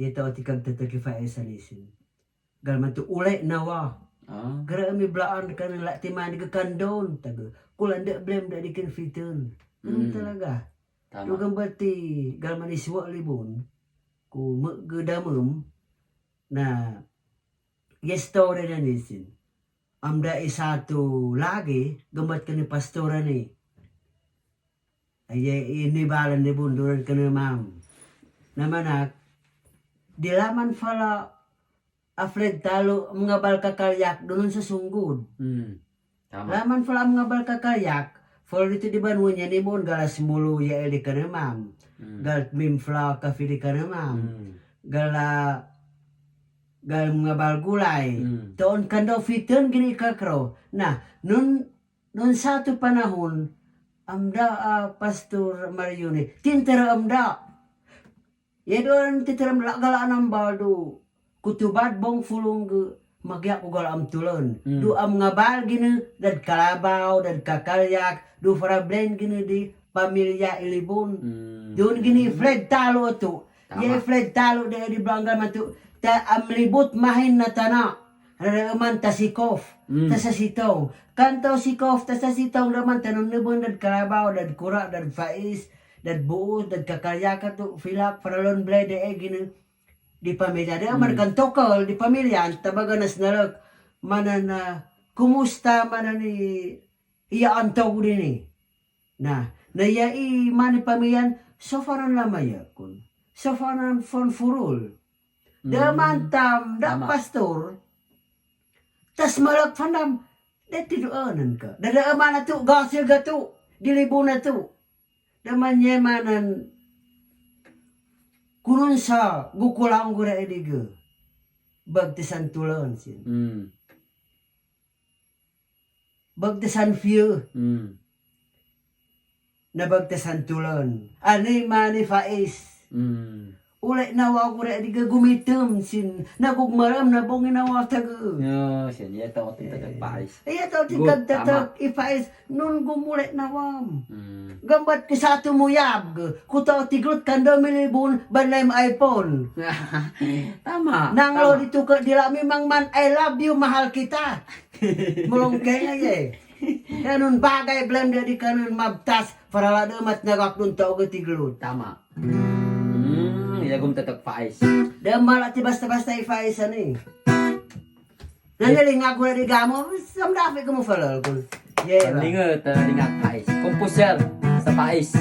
Ito ti kagtatag ifaes anisin. Galman tu ulay nawa. Gara mi blaan ka ng ti mani kandon. Taga kulan da blem da dikin fitun. Ganun talaga. Tama. Dugang ba ti galman iswa libon ku magdamem na yestory na nisin. Amda isato lagi gamat ka ni pastora ni. Ay inibalan ni bunduran ka ni ma'am. Namanak, dilaman fala afled talo mga balkakalyak doon sa sunggod. Tama. Laman fala mga balkakalyak, for dito di ba niya ni mon galas mulu ya eli ka na ma'am. Gal mimfla kafe di ka na ma'am. Gala gal mga balgulay. Toon kando fitun gini kakro. Na nun nun sa ato panahon amda Pastor Marioni tintera amda. Yedon tintera gala anam baldo. Kutubad bong fulung magya ko gala am tulon. Du am nga bal gini dad kalabaw dad kakalyak du farablen gini di pamilya ilibon. Doon gini Fred talo to. Tama. Ye Fred talo de di blangga man tu. Ta amlibot mahin na tana. Raraman ta sikof. Ta sa sitong. Kanto sikof ta sa sitong raman tanon nibon dad kalabaw dad kura dad fais dad buos dad kakalyaka tu filak faralon blede e gini di pamilya. Di man kantokol di pamilya tabaga nas nalak manan na kumusta manan ni iya antaw din eh. Na naya i mani pamilyan so faran lamaya kun. So faran fon furul. Da mantam da pastor tas malak fanam da tiduanan ka. Da da mana tu gasil ga tu dilibo na tu. Da manyemanan kunun sa gukulang gura ediga. Bagtisan tulan sin. Bagtisan fear na bagtisan tulan. Ani mani fais. Ulay nawa ko rin ediga gumitem sin nagugmaram na bongin nawa taga. Yo, sin yeto ko tintatag pais. Iya tao Good, tigag tatag ifais nun gumulay nawam. Gambat ko sa ato muyab. Kuta tigrot kanda milibon banay iPhone. Tama. Nanglo tama. dito ka dila mi mang man I love you mahal kita. Mulong kay nga ye. Kanun bagay blender di kanun mabtas para la demat nagak dun tao ga tiglot. Tama. Ilagom tatag pais. Da mala ti basta-basta ifais ani. Nangaling ako na di gamo, sam dafi ko mo falal kun. Yeah. Lingat, lingat pais. Composer sa pais.